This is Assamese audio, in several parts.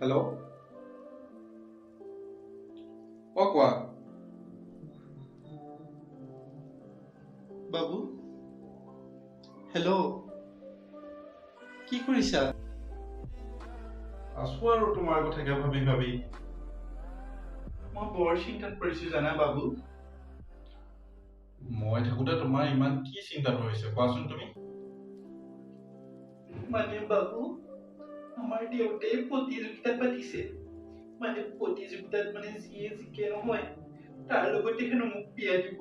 হেল্ল', অ কোৱা। বাবু, হেল্ল', কি কৰিছা? আছো আৰু তোমাৰ কথাকে ভাবি ভাবি। মই বৰ চিন্তাত পৰিছো জানা বাবু। মই থাকোতে তোমাৰ ইমান কি চিন্তা ধৰিছে কোৱাচোন তুমি? মানে বাবু, আমাৰ দেউতাই প্ৰতিযোগিতা পাতিছে। মানে প্ৰতিযোগিতাত মানে যিয়ে জিকে নহয়, তাৰ লগতে হেনো মোক বিয়া দিব।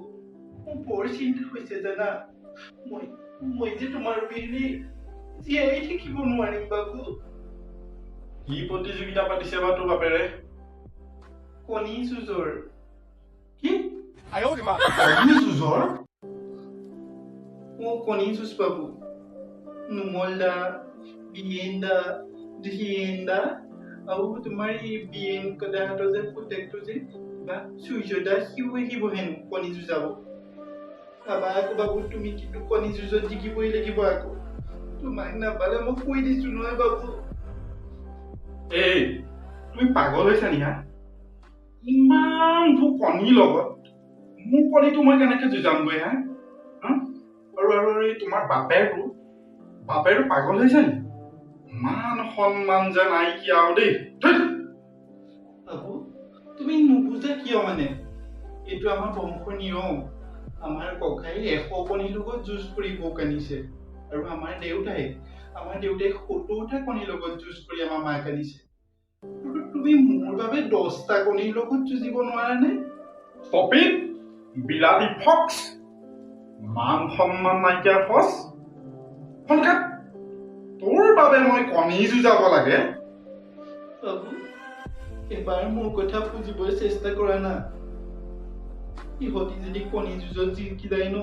মোৰ বৰ চিন্তা হৈছে জানা। মই মই যে তোমাৰ অবিহনে জীয়াই থাকিব নোৱাৰিম বাবু। কি প্ৰতিযোগিতা পাতিছে বা তোৰ বাপেৰে? কণী যুঁজৰ। কি কণী যুঁজৰ? অ, কণী যুঁজ বাবু। নোমল দা, বিয়েন দা, ধীয়েন দা আৰু তোমাৰ এই বিয়েন দাহঁতৰ যে পুতেকটো যে কিবা সূৰ্য দা, সিও আহিব হেনো কণী যুঁজাব। চাবা আকৌ বাবু, তুমি কিন্তু কণী যুঁজত জিকিবই লাগিব আকৌ। তোমাক নাপালে মই কৈ দিছো নহয় বাবু। এই তুমি পাগল হৈছা নি হা? ইমানবোৰ কণীৰ লগত মোৰ কণীটো মই কেনেকে যুঁজামগৈ হা? হা? আৰু আৰু আৰু এই তোমাৰ বাপেৰটো পাগল হৈছে নি? মান সন্মান যে নাইকিয়া আৰু দেই। ধুইত! বাবু, তুমি নুবুজা কিয়? মানে এইটো আমাৰ বংশৰ নিয়ম। আমাৰ ককাই 100 কণীৰ লগত যুঁজ কৰি বৌক আনিছে, আৰু আমাৰ দেউতাই 70টা কণীৰ লগত যুঁজ কৰি আমাৰ মাক আনিছে। আৰু তুমি মোৰ বাবে 10টা কণীৰ লগত যুঁজিব নোৱাৰানে? Stop it! বিলাতী ফক্স, মান সন্মান নাইকিয়া ফচ। Phone cut. তোৰ বাবে মই কণী যুঁজাব লাগে? বাবু, এবাৰ মোৰ কথা বুজিবলৈ চেষ্টা কৰা না। ইহঁতি যদি কণী যুঁজত জিকি যায় ন,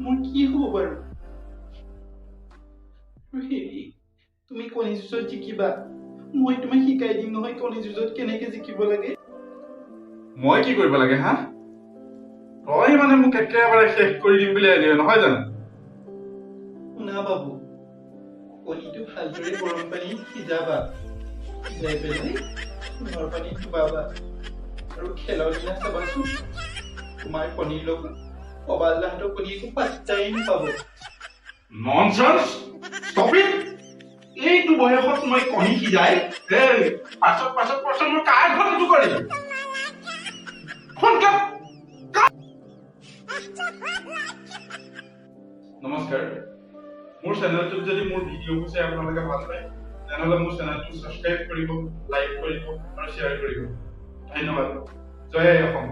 মোৰ কি হ'ব বাৰু? আৰু হেৰি, তুমি কণী যুঁজত জিকিবা। মই তোমাক শিকাই দিম নহয় কণী যুঁজত কেনেকে জিকিব লাগে। মই কি কৰিব লাগে হা? তই মানে মোক একেবাৰে শেষ কৰি দিম বুলি আহিলি নহয় জানো? শুনা বাবু, কণীটো ভালদৰে গৰম পানীত সিজাবা। সিজাই পেলাই চূণৰ পানীত ডুবাবা, আৰু খেলৰ দিনা চাবাচোন, তোমাৰ কণীৰ লগত প্ৰবাল দাহঁতৰ কণী একো পাত্তাই নাপাব। Nonsense! Stop it! এইটো বয়সত মই কণী সিজাই এই পাছত পাছত পাছত মই কাৰ ঘৰত এইটো কৰিম? Phone cut. নমস্কাৰ। মোৰ চেনেলটোত যদি মোৰ ভিডিঅ'বোৰ চাই আপোনালোকে ভাল পায়, তেনেহ'লে মোৰ চেনেলটো ছাবস্ক্ৰাইব কৰিব, লাইক কৰিব আৰু শ্বেয়াৰ কৰিব। ধন্যবাদ। জয় আই অসম।